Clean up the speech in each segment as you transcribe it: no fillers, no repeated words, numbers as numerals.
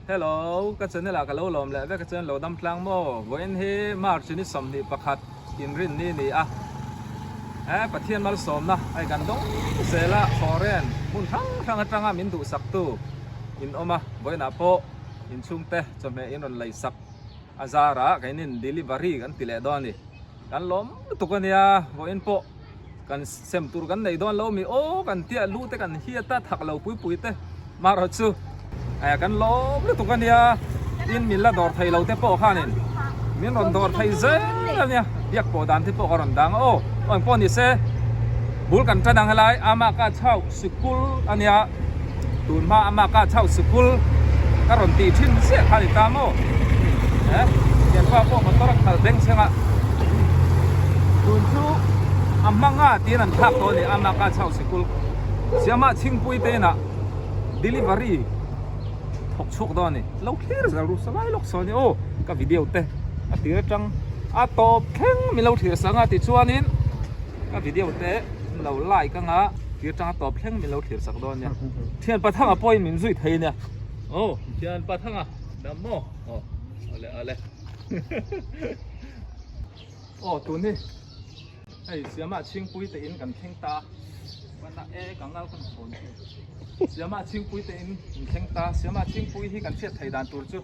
Hello, ka channel ah ka lo lawm leh vek a chuan lo dam tlang maw? Vawiin hi March ni 21 inrin ni ni a. Eh Pathian malsawmna hei kan dawng zel a foreign hmun hrang hrang atanga min duhsak tu in awm a vawiin ah pawh inchhungte chawhmeh in rawn lei sak a zarah keinin delivery kan ti leh dawn a ni. Kan lawm lutuk a nia, vawiin pawh kan sem tur kan nei dawn lo mi aw kan tia lu te kan hiat a thak lo pui pui te marawh chu eh kan lawm lutuk a nia tin min la dawr thei lo te pawh khanin min rawn dawr thei zel a nia biak pawh dan te pawh ka rawn dang a aw aw engpawh ni se bul kan tan ang helai ama ka chau sikul a nia tun hma ama ka chau sikul ka rawn tih thin chiah kha a ni ta maw eh thianpa pawh motor a khalh beng chheng a tun chu a hmanga tiin an thlak tawh a ni ama ka chau sikul siama chhingpui te inah delivery thawk chhuak dawn a ni lo thlir zel ru salai lawk sawn i aw ka video te a tir atang a tawp thleng min lo thlir sang a tichuanin ka video te min lo like anga tir atanga tawp thleng min lo thlir sak dawn nia thian pathanga pawhin min zui thei nia aw thian pathanga dam maw aw ale ale aw tun hi hei siama chhingpui te in kan thleng ta pana e ka ngal kan thawn chu siama chhingpui te in kan thleng ta siama chhingpui hi kan hriat thei dan tur chu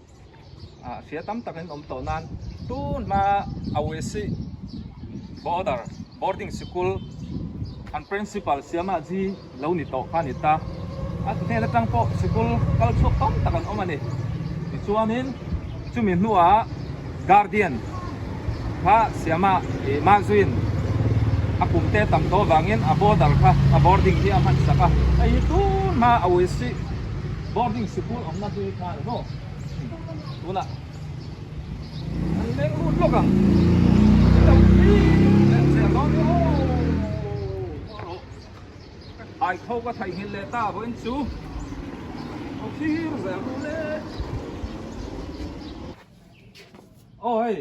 ah hria tam tak in awm tawh nan tun hma Awesi border boarding sikul an principal Siama ji lo ni tawh kha a ni ta a hnen atang pawh sikul kal chhuak tam tak an awm a ni tichuanin chumi hnuah guardian kha Siama ih Mazuin a kum te tam tawh avangin a border kha a boarding hi a hman sak a hei hi tun hma Awesi Boarding sikul awmna chu hi kha a ni maw? Tunah an leng lut lawk ang. Lo thlir leh zel dawn ni aw. Ai kho ka theihnghilh leh ta vawiin chu lo thlir zel ru le. Aw hei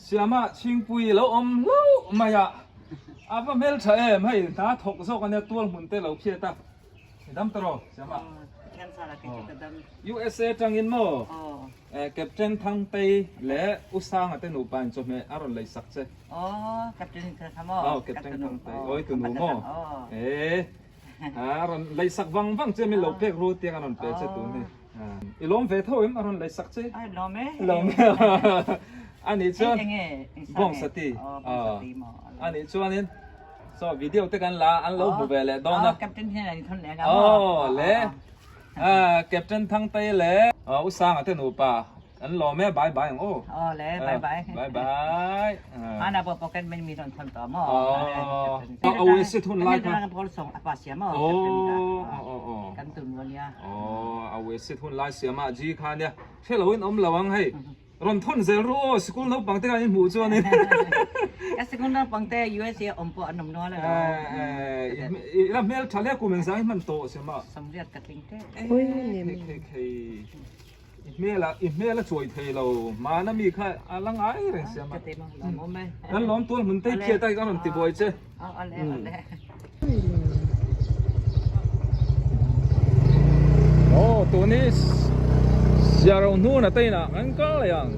Siama Chhingpui lo awm hlauh mai a, a va hmeltha em hei hna thawk zawk ania tual hmun te lo phiat a. Dam ta rawh Siama. USA tangin maw Captain Thangtei leh U Sanga te nupa in chawhmeh a rawn lei sak che. Aw Captain Thangtei awi tunu maw e a rawn lei sak vang vang che min lo pek ru tiang a rawn pe che tun hi. I lawm ve tho em a rawn lei sak che? Lawm e. Lawm e. Anih chuan Bawngsati. Anih chuanin Saw video te kan la an lo hmu ve leh dawn a. Captain hian an thawn leh nga maw? Aw le. Captain Thangtei leh U Sanga te nupa an lawm e bye bye ang aw. Aw le bye bye. Bye bye. Hana pawh pocket money mi rawn thawn tawh maw? Aw aw e si thun lai kha. Kan pawl sawng apa sia maw? Aw aw aw. Kan tun lo nia. Aw aw e si thun lai sia ma ji kha nia. Hrelo in awm lo ang hei. Rawn thawn zel ru aw, sikul naupang te khan in hmuh chuan in. Ka sikul naupang te USA awm pawh an awm nual alo. I la hmel tha hle kum engzang i hman tawh se ma. Samriat ka tling teh. Khei khei khei. I hmel a i hmel a chuai thei lo hmana mi kha a la ngai reng sia ma. Kan lawm tual hmun tei phiat a ka rawn ti buai che. Ale ale. Aw tun hi Siaro hnuna te inah kan kal leh ang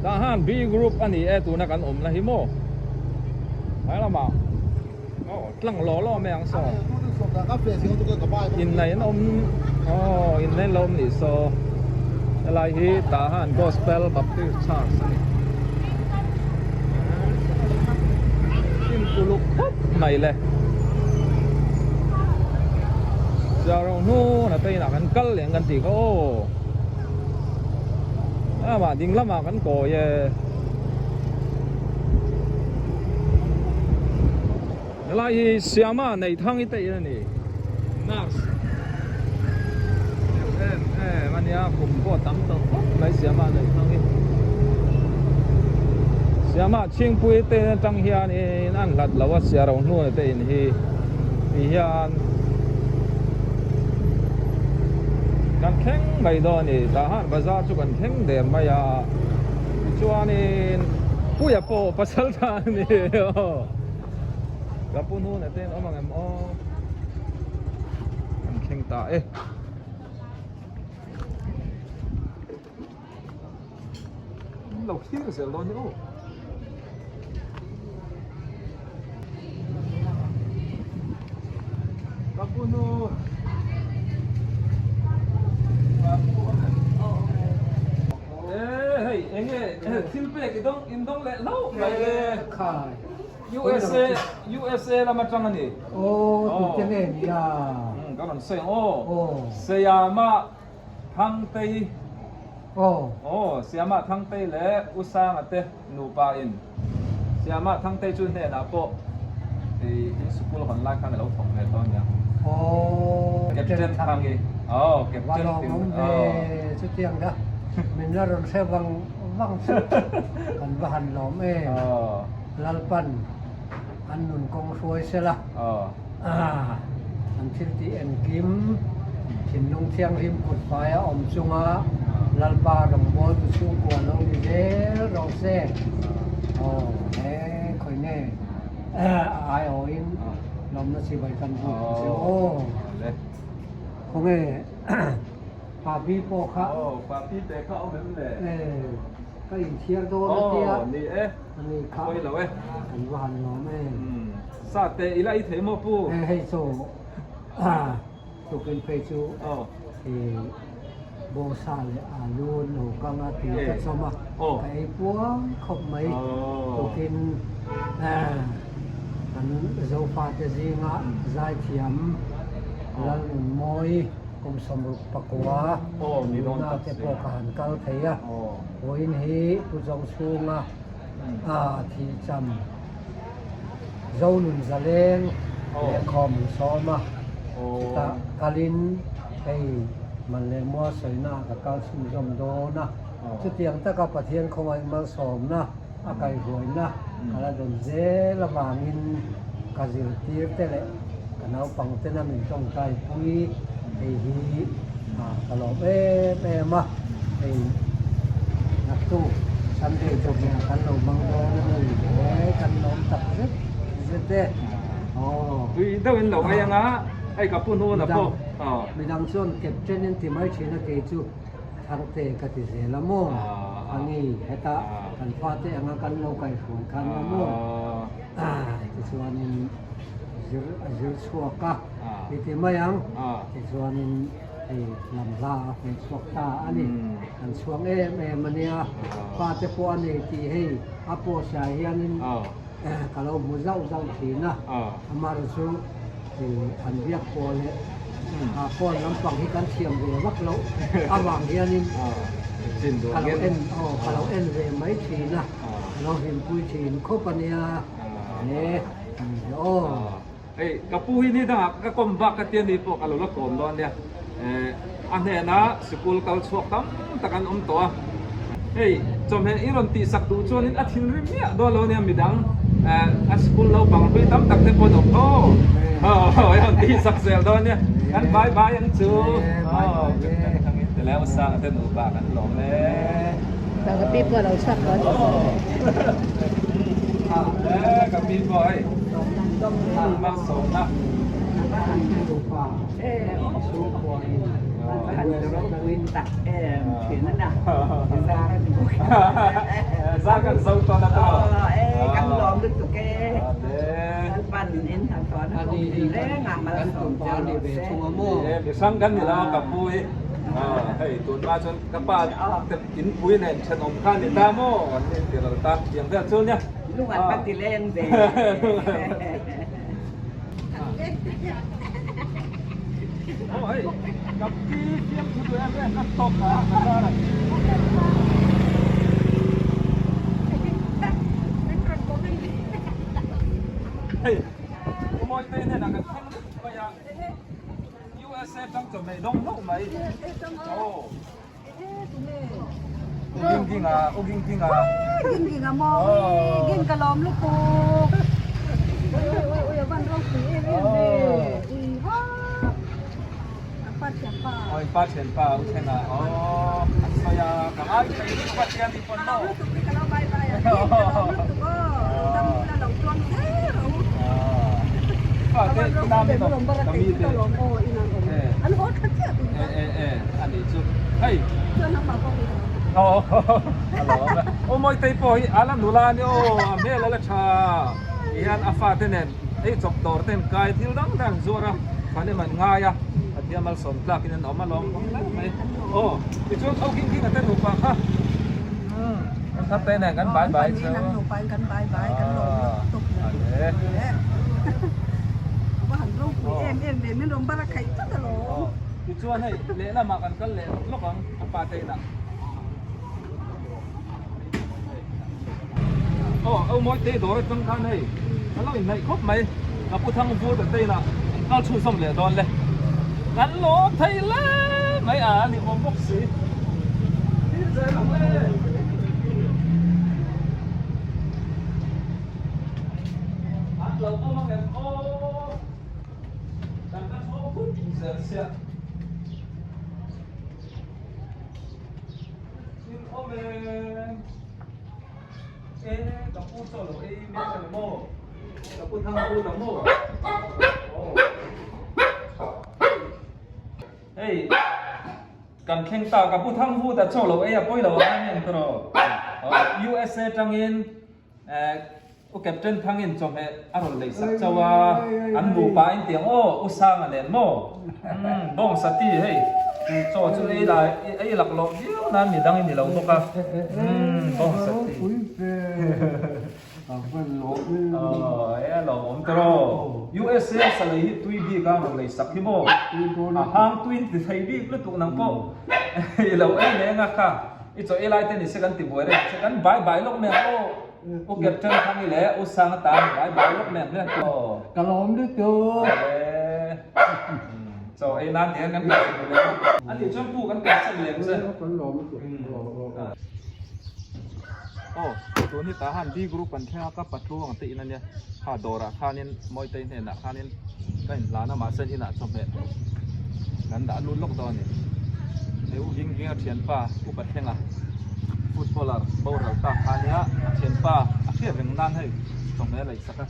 tah han B group a ni e tuna kan awmna hi maw tlai lamah aw tlang law law mai ang saw inneih an awm aw inneih an lo awm nih saw helai hi tah han Gospel Baptist Church a ni. In uluk khawp mai le. Chiaro hnun a te inah kan kal leh ang kan tih kha aw. Amah ding lamah kan kawi e. Helai hi Siama Neihthang i te in a ni. Nurse deuh em em a nia kum pawh tam tawh khawp mai Siama Neihthang hi. Siama Chhingpui te in atang hianin an hlat lo a Siaro hnuna te in hi ti hian kan thleng mai dawn a ni. Tah han bazar chu kan thleng der mai a tichuanin Puia pawh pasal tha a ni aw. Ka pu hnuna te in awm ang em aw? Kan thleng ta e. lo thlir zel dawn ni aw. Ka pu nu. E hei enge thil pek i dawng in dawng leh hlauh mai le. Khai. USA USA lam atang a ni. Aw tute nge nia. Ka rawn sawi ang aw. Sayama Thangtei. Aw. Aw Siama Thangtei leh U Sanga te nupa in Siama Thangtei chu hnenah pawh i in sikul hawn lai khan a lo thawk ve tawh ania. Aw Captain Thangi. Aw Captain Va lawm awm ve chutiang kha min la rawn hre vang vang chu kan va han lawm em. Lalpan an nun kawng hruai sela. An thil tih engkim thinlung thianghlim kut faia awm chunga Lalpa rawngbawltu chhungkua lo ni zel rawh se. Aw he khawi nge a aiawhin lawmna chibai kan buk ang che aw. Khawnge Papi pawh kha. Aw Papi te kha awm em le? Ka inthiar dawn a tia. Aw ni e. Ani kha. Pawi lo e. Kan va han lawm em. Sa te ila i thei maw pu? He hei chu tukin phei chu i bawngsa leh alu an lo kang a tui ka chawm a, ka ei puang khawp mai. Tukin kan Zofate zinga zaithiam Lalnunmawi kum 69 nuna te pawh ka han kal thei a, vawiin hi Pu Zawngchhunga a thihcham. Zonun zaleng lehkhawm an sawm a, chutah kalin hei man leh mual sawina ah ka kal chhunzawm dawn a, chutiang taka Pathian khawngaih malsawmna a kaihruaina ka la dawn zel avangin ka zirtir te leh ka naupang tena min tawngtai pui hei hi ka lawm em em a, hei naktuk Sunday chawhmeh kan lo hmang dawn a ni e, kan lawm tak zet zet e, aw. Tui deuh in lo ei anga hei ka pu hnuna pawh aw. Midang chuan captain in ti mai thin a kei chu Thangte ka ti zel a maw ani heta kan fate anga kan lo kaihhruai khan a maw tichuanin zir a zir chhuak a i ti mai ang tichuanin hei lam hla a hmeh chhuak ta a ni kan chhuang em em a nia fate pawh a nei tih hei a post ah hianin ka lo hmu zauh zauh thin a amaherawhchu chu hei an biak pawh leh a phone lampang hi kan thiam ve vak loh avang hianin ka lo en aw ka lo en ve mai thin a ka lo hlimpui thin khawp a nia he. Hei ka pu hi ni dangah ka kawm bak ka tia ni pawh ka lo la kawm dawn nia. A hnena sikul kal chhuak tam tak an awm tawh a. Hei chawhmeh i rawn tihsak duh chuanin a thinrim miah dawn lo nia midang a sikul naupang hlui tam tak te pawh an awm tho. Aw i rawn tihsak zel dawn nia. Kan bai bai ang chu. Aw Teleu sang te nupa kan lawm e. Ka pi pawh a lo chhuak tawh a ni. Ka pi pawh hei malsawmna. Zar kan zo tawn a tawh. Mi hrang kan ni lo a ka pu hi. Hei tunhma chuan ka pa te Inpui nen thenawm kha ni ta maw an ni ti ral ta tiang vel chu nia. Lung an va ti leng ve. Aw hei ka pi fiam thu duh em em ka tawp a ka zar a. Hei Umawi te hnenah kan thleng vek mai a USA tang chawhmeh dawng hlauh mai. Aw. Uging ging a, uging ging a. Ging ging a maw, ging ka lawm lutuk. Ui ui ui a van ropui em em ve. Ui ha. A pa thian pa. Oi pa thian pa u thleng a. Aw a sawi a ka ngai thei lutuk a thian i pawn maw. Ka lawm lutuk hi ka lo bye bye a. Ging ka lawm lutuk aw. Lo dam bula lo tluang zel rawh u. Pa te inam in awm ka mi te. An haw tha chiah tun E e e a nih chu. Hei. Chuan nangmah pawh hi. Aw a lawm e. Aw Mawitei pawh hi a la nula a nia aw, a hmel a la tha. Tihian a fate nen ei chawp dawr ten kai thil dang dang an zuar a, thahnem an ngai a, Pathian malsawm tlakin an awm a lawm vang hle mai. Aw tichuan au king king a te nupa kha umm an thar te nen kan bai bai chu. An nupa in kan bai bai kan lawm lutuk A le. A va han ropui em em ve min rawn bar a khaih tlat alawm. Tichuan hei lehlamah kan kal leh lawk ang a pa te inah. Aw au mawi te dawr atang khan hei a lo inhnaih khawp mai ka pu thang vur ta te inah an kal chhunzawm leh dawn le kan lawm thei hle mai a ni awm bawk si thil zel ang le. An lo awm ang em aw kan la chhawk phut zel sia. In awm e e ka pu chaw lo ei mek a ni maw ka pu thang pu ta maw hei kan thleng ta ka pu thang pu ta chaw lo ei a pawi lo ang em tawh USA tangin eh U Captain Thangin chawhmeh a rawn lei sak chauh a, an nupa in tiang aw U Sanga nen maw? Umm bawng sati hei chu chaw chu ei lai ei lak loh viau nan mi dang i ni lo bawk a, umm bawng sati. Aw e a lo awm tawh aw USA sa lei hi tui bik a rawn lei sak hi maw? A hang tui in ti thei bik lutuk nang pawh i lo ei leng a kha i chaw ei lai te ni se kan ti buai reng che kan bai bai lawk mai ang aw. U Captain Thangi leh U Sanga tan bai bai lawk nen hle aw. Ka lawm lutuk. Chaw ei nan tihian kan kalsan duh lem a. A nih chuan pu kan kalsan lem che. Kan lawm lutuk. Aw tun hi tah han B group an thleng a ka patlu ang te in ania kha dawrah khanin Mawitei hnenah khanin ka inhlan a mahse inah chawhmeh kan dah lut lawk dawn a ni. He U Ging Ginga thianpa Upa Thlenga footballer boral ta kha ania a thianpa a hriat reng nan hei chawhmeh a lei sak a.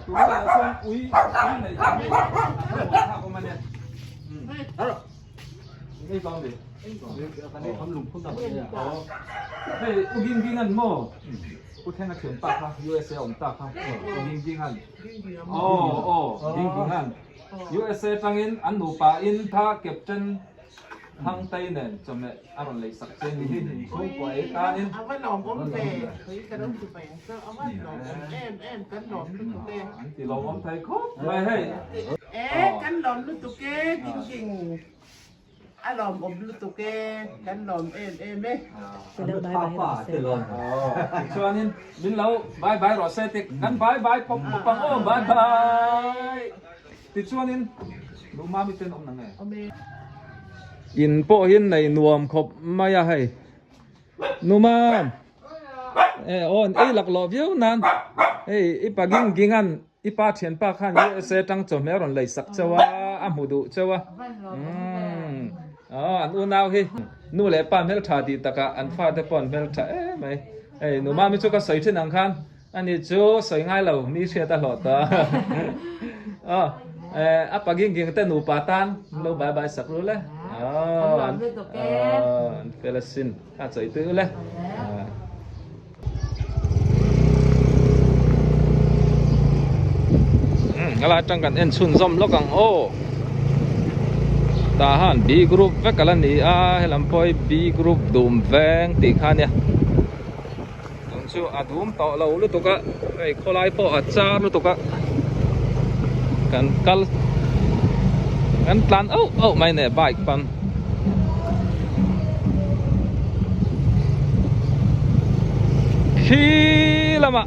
Tunah chuan ui ui neih hi a thlamuan thlak awm a nia. Ei dawn ni. Hei U Ging Ginga'n maw U Thlenga thianpa kha USA a awm ta kha U Ging Ginga'n aw aw Ging Ginga'n USA tangin an nupa in kha Captain Thangtei nen chawhmeh a rawn lei sak che ni hi inchhungkua ei tanin. A va lawmawm ve, ui ka lo ti mai ang chu, a va lawmawm em em, kan lawm lutuk e. An ti lawmawm thei khawp mai hei. E kan lawm lutuk e, ding ding a lawmawm lutuk e, kan lawm em em e. Tichuanin min lo bye bye rawh se ti kan bye bye pawp pawp ang aw bye bye. Tichuanin Lumami ten awm nang e. In pawh hi nei nuam khawp mai a hei. Numam e aw an ei lak lawh viau nan hei i pa ging ging an i pa thianpa khan USA tang chawhmeh a rawn lei sak chauh a a hmu duh chauh a umm aw an unau hi nu leh pa hmeltha tih takah an fate pawh an hmeltha em mai hei Numami chu ka sawi thin ang khan Ani chu sawi ngai lo, mi hriat a hlawh ta. Aw, a pa ging ging te nupa tan lo bai bai sak ru le. Aw, an an fel asin, kha chawi tui u le. A lai atang kan en chhunzawm lawk ang aw. Tah han B group vek a la ni a, helam pawh hi B group dum veng tih kha ania. Tun chu a dum tawh lo lutuk a hei khawlai pawh a char lutuk a kan kal kan tlan auh auh mai neh bike pan khi lamah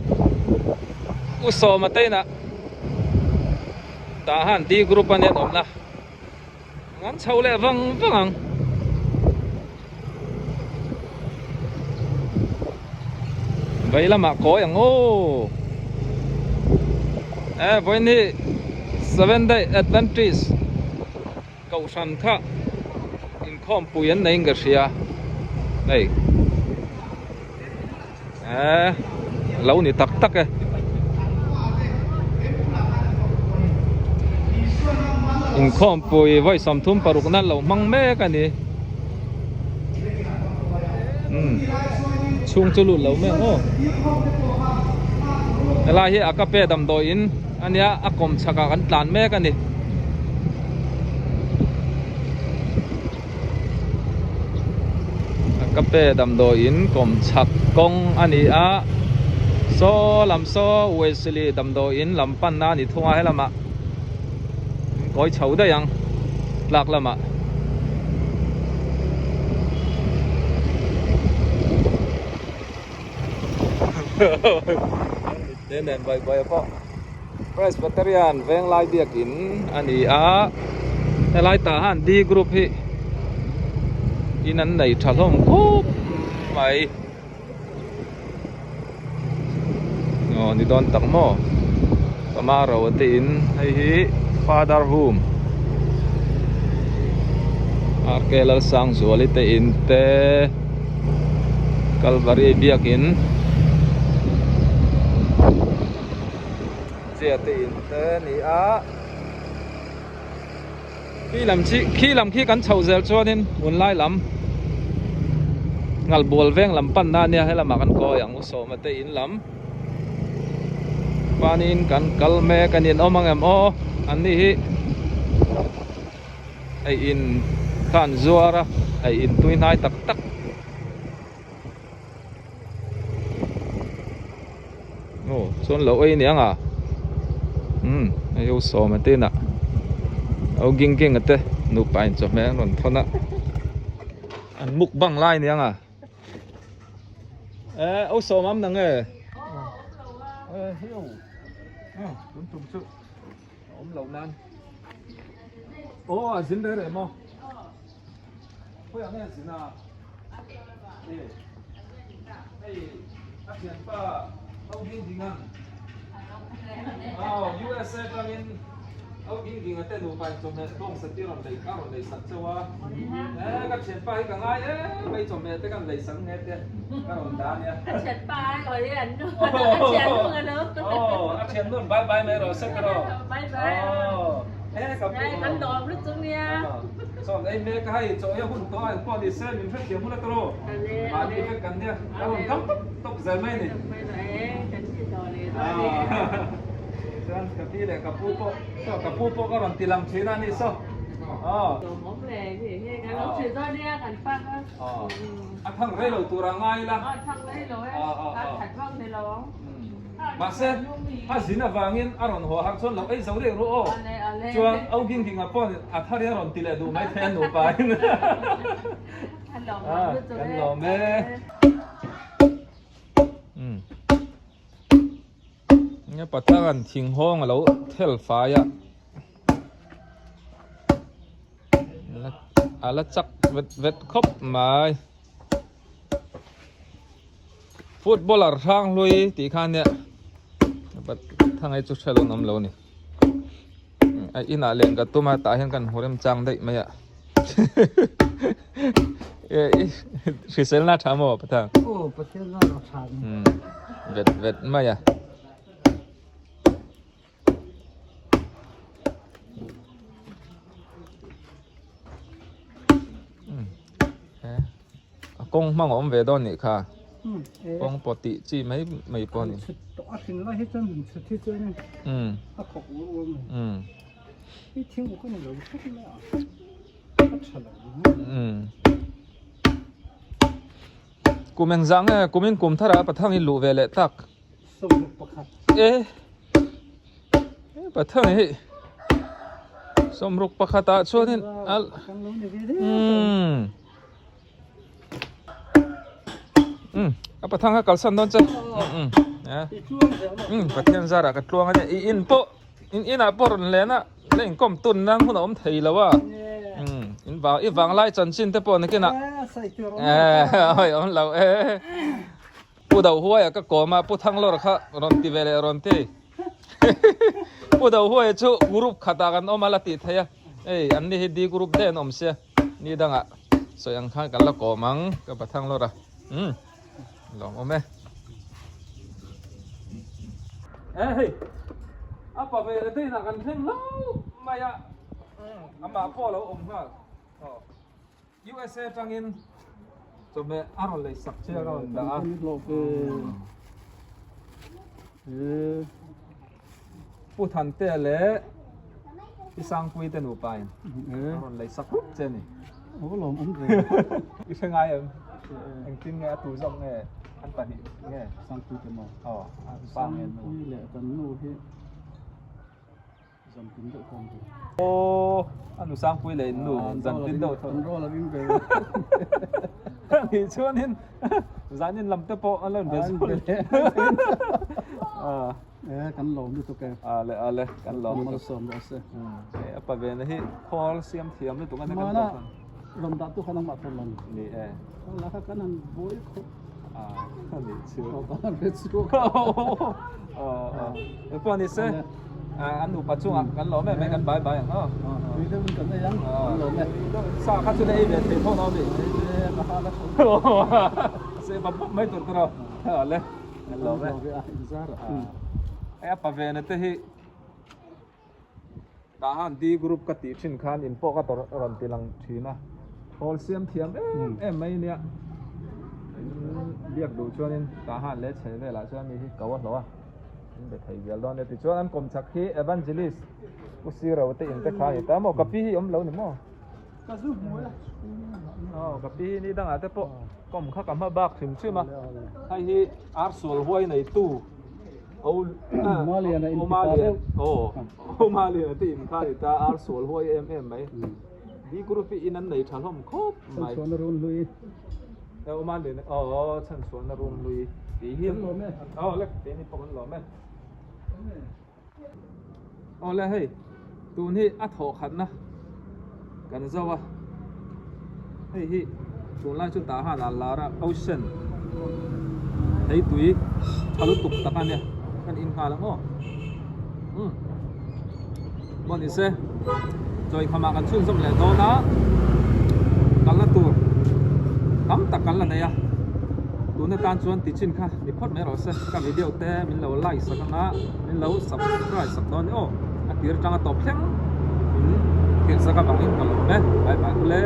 u sawma te inah tah han D group a nia an awmna An chho leh vang vang ang. Vei lamah kawi ang aw. E vawiin hi Seven Day Adventist Kohhran kha inkhawmpui an nei in ka hria hei e lo ni tak tak e. Inkhawmpui vawi 36 na lo hmang mek a ni. Umm chhung chu lut lo mai ang aw. Helai hi Akape damdawi in ania a kawm chhak ah kan tlan mek a ni. Akape damdawi in kawm chhak kawng a ni a saw lam saw Wesley damdawi in lam panna a ni thung a helamah kawi chho daih ang tlak lamah. Te nen bawi bawi pawh Presbyterian Venglai biakin a ni a helai tah han D group hi in an nei tha hlawm khawp mai. Aw ni dawn tak maw Pamaro a te in hei hi father room RK Lalsangzuali te in te Kalvari biakin Chia te in te a ni a Khi lam chi khi lam khi kan chhoh zel chuanin hmunlai lam Ngalbual veng lam panna ania helamah kan kawi ang u sawma te in lam chuanin kan kal mek a ni an awm ang em aw an ni hi ei in kha an zuar a ei in tui hnai tak tak. Aw chuan lo ei aniang a umm hei ho sawm a te inah ho ging ging a te nupa in chawhmeh an rawn thawn a an mukbang lai aniang a eh ho sawm am na nge eh hei ho tun tum chu a awm loh nan aw a zin reh reh maw. Khawiah nge zin a? Hei a thianpa Au Ging Ging ang. Aw USA tangin Au Ging Ging a te nupa in chawhmeh bawng sati rawn lei a rawn lei sak chauh a. Eh ka thianpa hi ka ngai em mai chawhmeh te kan lei sak nghe te ka rawn dah ania. A thianpa ai awi an nu a thiannu a lo. Aw a thiannu an bye bye mai rawh se ka rawh. Bye bye. Aw eh ka pu. Kan lawm lutuk nia. Chuan ei mek a hei chaw hi a hun tawh a engpawh ni se min hrethiam hun a tawrh aw. Mahni vek kan nia ka rawn kam tawp tawp zel mai a ni. Chuan ka pi leh ka pu pawh saw ka pu pawh ka rawn ti lang thin a ni saw. A thang rei lo tur a ngai ila. Mahse, a zin avangin a rawn haw har chuan lo ei zo rih ru aw. Chuan Au Ging Ginga pawh a thar hi a rawn ti leh duh mai thei a nupa in. Kan lawm e. Nge Patharan thinghawng a lo thel fai a. A la chak vet vet khawp mai. Footballer hrang hlui tih kha nia thangai chu hrelo an awm lo ni a inah len ka tum a tah hian kan hmu rem chang daih mai a hriselna tha maw Pathian aw Pathian a tha vet vet mai a. A kawng hmang a awm ve dawn nih kha kawng pawh tih chi mai mai pawh a ni. Kum engzah nge kumin kum thar ah Pathang hi luh ve leh tak. E Pathang hi sawmruk pakhat ah chuanin al umm umm a Pathang kha kalsan dawn che umm umm Pathian zarah ka tluang ania i in pawh in inah pawh rawn len a la inkawm tun nan hun a awm thei lo a umm in vang i vanglai chanchin te pawh nakinah e awm lo e. Pu Dohuaia ka kawm a, Pu Thanglawr kha rawn ti ve leh rawn ti. Pu Dohuaia chu group khatah kan awm a la tih theih a, hei an ni hi D group daih an awm sia, ni dangah sawi ang khan kan la kawm ang ka pa Thanglawr a, umm lawm awm e. E hei a pa ve leh daih inah kan thleng hlauh mai a, amah pawh a lo awm nghal. USA atangin. Chawhmeh a rawn lei sak che a rawn dah a. Pu Thantea leh Pi Sangpui te nupa in a rawn lei sak rup che a ni. I hre ngai em? Engtin nge a tu zawk nge an pahnih nge? Sangpui te maw? Aw, an pa nge nu? Sangpui leh kan nu hi. Zantin deuh khan ve. Aw, a nu Sangpui leh in nu zantin deuh tho. An rawl a ring ve. Nih chuanin zanin lam te pawh an lo inbe zul. E kan lawm lutuk e. A le a le kan lawm lutuk. Malsawm rawh se. E a pa ve na hi khawl siam thiam lutuk a ni kan tawh khan. Rawn dah tu khan angmah tawh lo. Ni e. La kha kan han buai khawp. A nih chu. Kan hre chhuak. Eng pawh ni se an nupa chungah kan lawm em em kan bai bai ang aw. Tui deuh in kan ei ang kan lawm e. Sa kha chu la ei ve thei tho no mi. Ei ve ka ha la tho. Se bap bap mai tur tur aw. Le kan lawm e. Inzar a. Hei a pa ve na te hi Tah han D group ka tih thin khan in pawh ka rawn ti lang thin a, hawl siam thiam em em mai nia. In biak duh chuanin tah han leh chhe velah chuan mi hi ko a hlawh a, in be thei vial dawn nia. Tichuan an kawm chak hi Evangelist Pu Siro te in te kha a ni ta maw? Ka pi hi awm lo ni maw? Ka zu hmu e. Aw ka pi hi ni dangah te pawh kawm kha ka hma bak hrim hrim a, hei hi ar sual huai neitu. Maliana in ti pa deuh. Aw Maliana te in kha ni ta ar sual huai em em mai. Di group hi in an nei tha hlawm khawp mai. Chhan chhuahna run hlui. Aw Maliana aw chhan chhuahna run hlui tih hi. Kan lawm e. Aw le kei ni pawh kan lawm e. Aw le hei tun hi a thawh khatna kan zo a hei hi tunlai chu tah han a lar a ocean hei tui tha lutuk tak a nia kan in nghal ang aw umm maw ni se chawikhamah kan chhunzawm leh dawn a kalna tur tam tak kan la nei a tuna tan chuan ti chin kha ni phawt mai rawh se ka video te min lo like sak anga min lo subscribe sak dawn ni aw a tir atanga tawp thleng in thil sak avangin ka lawm e bye bye ule.